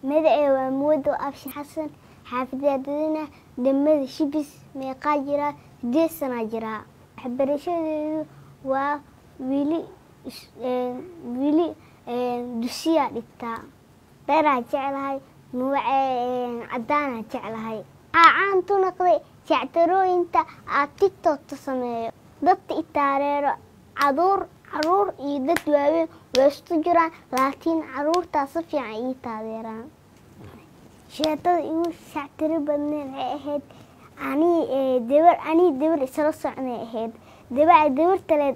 Magaceyga waa Muwado Abshir Xasan, xaafadadana degmada Shibis. Meeqaa jiraa? 8 sanaa jiraa. Waxbarashadeedu waa wili wili dugsiyaa dhigtaa. Dheeraa jeclahay, nuuce cadaanaa jeclahay. Waxaa caan ku noqday shactarooyinka aad TikTok-ta sameeyo. Dadka i taageero caruur iyo dad waaweyn way isku jiraan, laakiin caruurtaa si fiican ii taageeraan. Sheekada igu shactiro badneed waxay ahayd anii gabar isla socnay ahayd. Gabar kale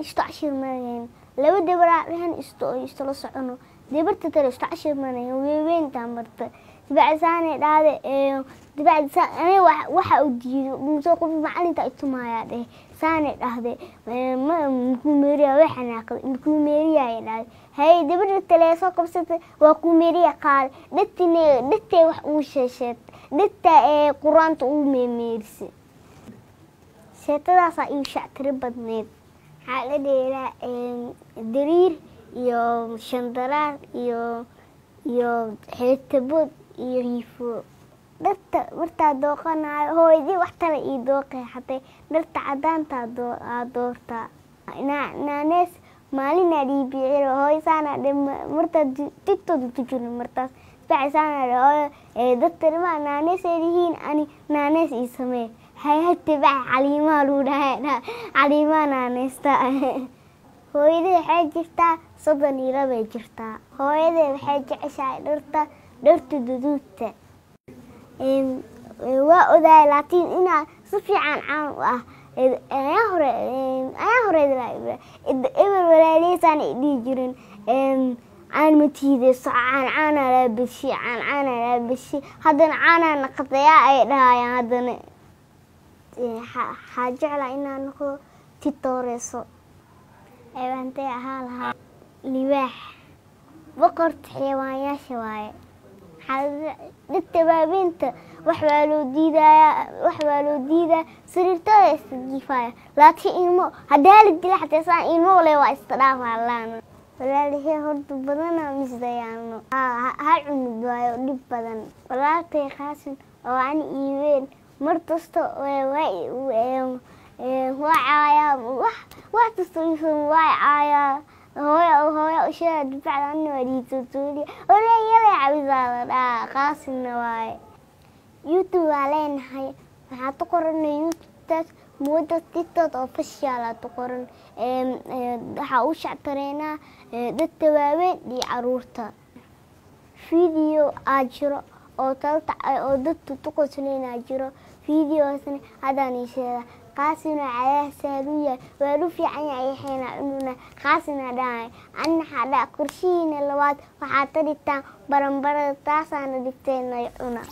isku cashir ma lahayn. Laba gabar aa dhahan isla socono. Gabarta kale isku cashir ma lahayn, weyntaa martay. Dibacda saanay dhahday, dibacda aniga waxa u diiday muuse qof macalinka i tumayaa dheh. Saanay dhahday, makumeeriya, way xanaaqday, makumeeriya ay dhahday. Hay gabadha kale soo qabsatay, waa kumeeriya qaaday. Dhegtina dhegtay wax uu sheesheed, dhegta ee quraanta uu meemeerisay. Sheekadaasaa igu shactiro badneed. Waxaa la dheelaa dariir iyo shandaraar iyo xeetabood iyo hiifo. Dharta markaa dooqanayo, hooyadii wax kale ii dooqay xatay dharta cadaanta aa doortaa. Naanees maalinaa dhiibiyay hooyo saanaa dhe martaa TikTok ku jirin martaas. Bacdi saanaa dhe hooyo, dadka dhamaan naanees ay yihiin, ani naanees ii samee. Hay hati bac caliimaa lagu dhahay, caliimaa naaneesta. Hooyadey waxay jirtaa 32 jirtaa. Hooyadey waxay jeceshahay dharta duduudta. Waa ogaay, laakiin inaa si fiican caan u ah ayaa hore eber walaalihiisaan i dhihi jirin caan ma tiideyso, caan caanaa laa beshi, caan caanaa laa beshi. Haddana caanaa naqatayaa ay dhahayaan. Haddana waxaa jeclaa inaan noqdo titooreyso. Xayawaantee ahaa lahaa? Libaax, boqorta xayawaanyaasha waaye. Dhigta waaweynta wax waa loo diidayaa, wax waa loo diidaa, sariirtooda iska jiifaya, laakiin ilmo haddaa la dila xataa saan ilmo le waa iska dhaafaa laana. Walaalahey horta badanaa misdayaano, hal cunug waayo dhib badan. Walaalkay Qaasim oo ani ii weyn mar kasta waa caayaa, wax kasta waa caayaa. Hooyo hooyo usheega dibacda anna waa dhiitutuuliya oreeyalay cabisaa la dhahaa, Qaasimna waaye. YouTube waa leenahay, waxaa ku qoran YouTube-taas Muwado TikTok Official aa ku qoran. Waxaa u shactareynaa dadka waaweyn iyo caruurta. Video aa jiro oo talta oo dadka ku qosleynaa jiro. Videogaasna haddaan ii sheega. Qaasimna cagaha saaru yahay, waa lu fiican yahay yaxeena cununa. Qaasimna dhahay anna waxaa dhaha kurshihiina labaad waxaad ka dhigtaan baranbarada, taasaana dhigteenay cuna.